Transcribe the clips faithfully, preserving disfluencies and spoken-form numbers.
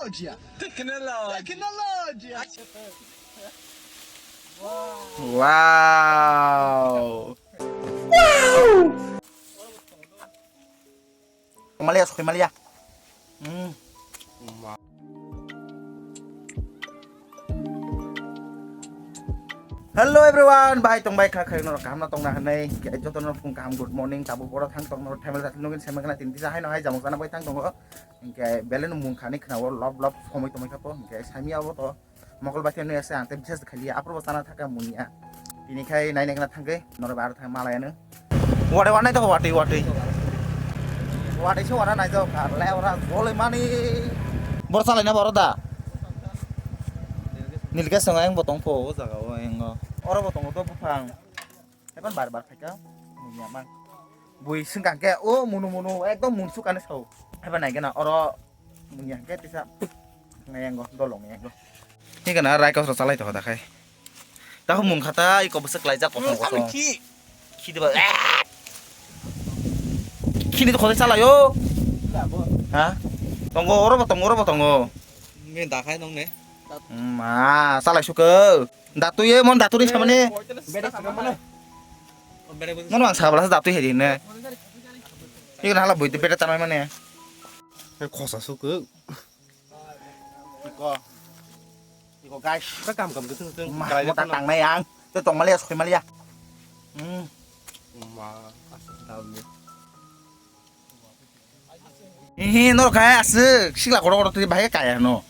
Tecnologia. Tecnologia. Wow. Somalia, Somalia. Hmm. Hello everyone, bahai tong bai kha kha norok kaham no tong na hinwi, joto no phung kaham, good morning, tabuk boro thang tong norok family jati nugin semang kana tin tisa hai no hai jamuk sana bai thang tongo, hinkhe belai no mung khani khna o lop lop somoi tomoi kha po, hinkhe sami abo to. Mokol bai khe nui ase ang tei bises khali aphuru bo chana thaka munya. Tini khai nai nai khna thangkhe norok bai aro thang malai ano. Watwi watwi to watwi watwi. Watwi se wana nai jao kha le ora goloi mani. Bor salai na boro da. Nilke songa yang botong po o jaga o engo. Oro botong to buphang. Eban bar bar khaika munya mang. Bui sengkang khe o munu munu ekdom munsuk ani sao. Eban nai gana oro munya khe tisa ngayango dolong ngayango. Ni gana rai kosro chalai to hoda khai. Tahu mun khata iko bwswk laijak kosong kosong. Khi. Khi diba. Khini to khosai chalai o. Ha? Tongo oro bo tongo oro bo tongo. Ni dakhai nong ne. Ma chalai suko. Datu ye mon datu ni samani. Bere saka mana? Nono ang sabala datu hedi ne. Ikan hala bui bere tanai mane. Khosa suko. Iko. Iko guys. Ka kam kam tu tu. Mah, mo tatang na yang. Tu tong malia soi malia. Hmm. Ma, asal tahu ni. Hihi, norok hai aswk, sikla kotor kotor twi bahai kaya no.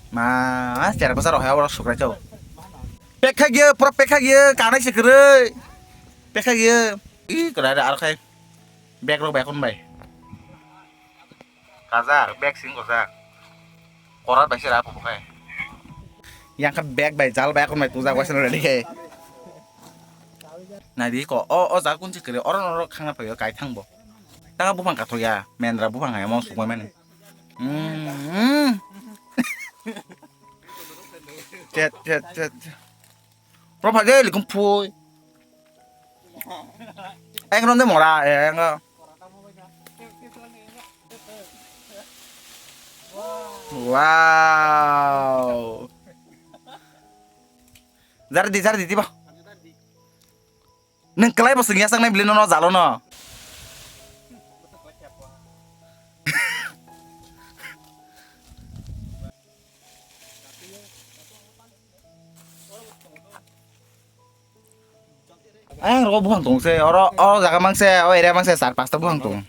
Ma, chera bwsa rok hai oro sukrai chao. Pekha giya, pura pekha giya, kanai se kwrwi. Pekha giya. Ih, kwrwi aro khai. Bag rok bai kon bai. Kajak, bag sing kojak. Korat bai se ra po khai. Yang kha bag bai, jal bai kon bai tujak bai se ready khai. Nai di ko, o, o jaga kun se kwrwi, oro norok khangna phaio, kai thang bo. Tanga buphang kathok ya, mendra buphang hai, mo sukmai mani. Mm. Chet, chet, chet. Pro pha de likum phui. Eng rom de mora, eh, eng. Wow. Jar di, jar di, di ba. Nwng kwlai bo swngya chaknai bwlwi nono jalo no. Ayang rogo buphang tong se, oro, oro jaga mang se, o area mang se, char pasta buphang tong.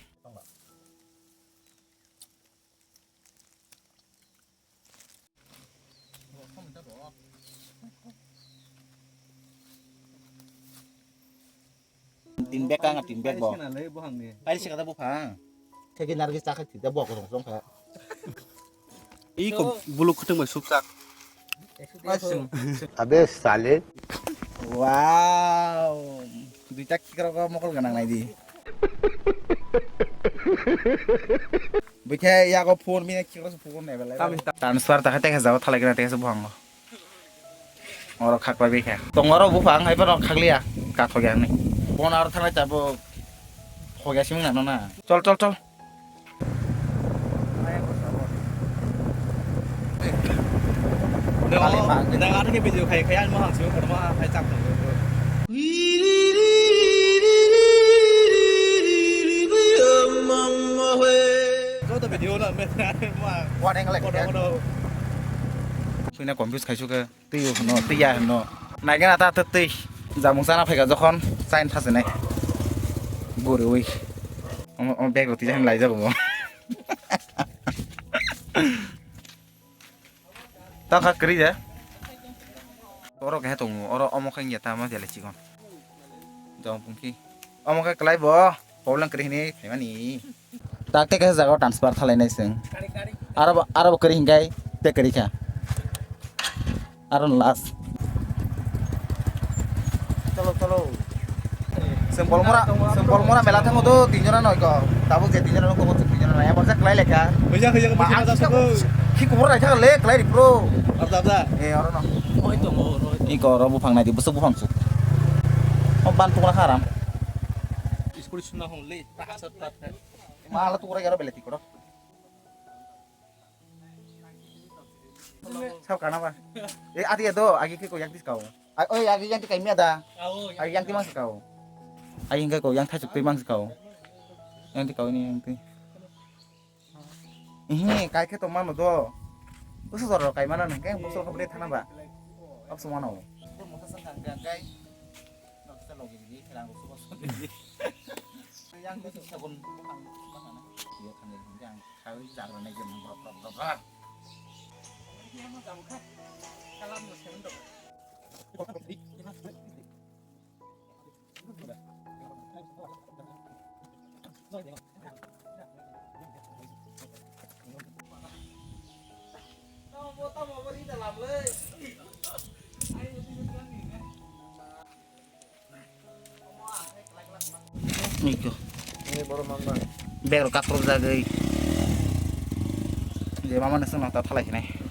Tin bag ka, nga tin bag bo. Pai sika ta buphang. Segi nargi chakha thida bok rong song kha. Iko buluk khutung bai sukchak. Abe sale. Wow. Duita kikrok mokol ganang nai di. Bwkhe yago phone bini kikrok se phone available. Transfer ta khe tei khe jago thalai gana tei khe buhango. Oro khakpai bikha. Tong oro buphang hai bono khakliya. Kathok ya ni. Bon aro thanai ta bo khogya simung na no na. Chol chol chol. Nang ano khe video khai khai ang mohang simi kotor ma hai chak. Joto video na me ma. What angle like that? Kotor kotor. Sui na confuse khai suka. Twi hwno, twi ya hwno. Naigena ta twi, twi. Jamung chana phaikha jokhon, chain thachinai. Guriwi. Omo, omo bag rw twi jani laijago bo. Tang kha kwrwi de. Oro kaisa tongo, oro omo khe wngya tamo jale chikon. Jong pungki. Omo khe kwlai bo. Problem kwrwi hwnwi phaimani. Tak tei kaisa jaga o transfer thalainai chwng. Aro bo, aro bo kwrwi hinkhai tei kwrwi kha. Aro no last. Chalo, chalo. Chwng Bolmora, chwng Bolmora mela thango do tin jona noi ko. Tabuk je tin jona no kobo tin jona nai. Abo jak lai lekha. Hoya, hoya, Ma, hoya, ang hoya. Ki kubur rai thang le klai ri pro. Abda, abda. Eh, oro no. Oi tongo, oi tongo. Iko oro buphang nai di, bwswk buphang su. O ban tukla kharam. School suna hon le. Mahala tukura gero beleti koro. Sab kana ba? Eh, ati ya do, agi ke ko yang tis kau. Ai, oi, agi yang ti kai mia da. Agi yang ti mang kau. Ai, yang ko yang thai chuk tui mang kau. Yang ti kau ini yang ti. Ihi, kai khe tong mano do. Usu jora kai mano nang kai, usu khe bwrwi thana ba. Abso mano. Yang itu sabun. Iya, kan, yang kau jalan aja, brok, brok, brok, brok. Ini emang kamu kan? Kalau menurut saya untuk. Niko. Ini baru mama. Bero kaprok jagwi. Je mama nang sung nang ta thalai hinai.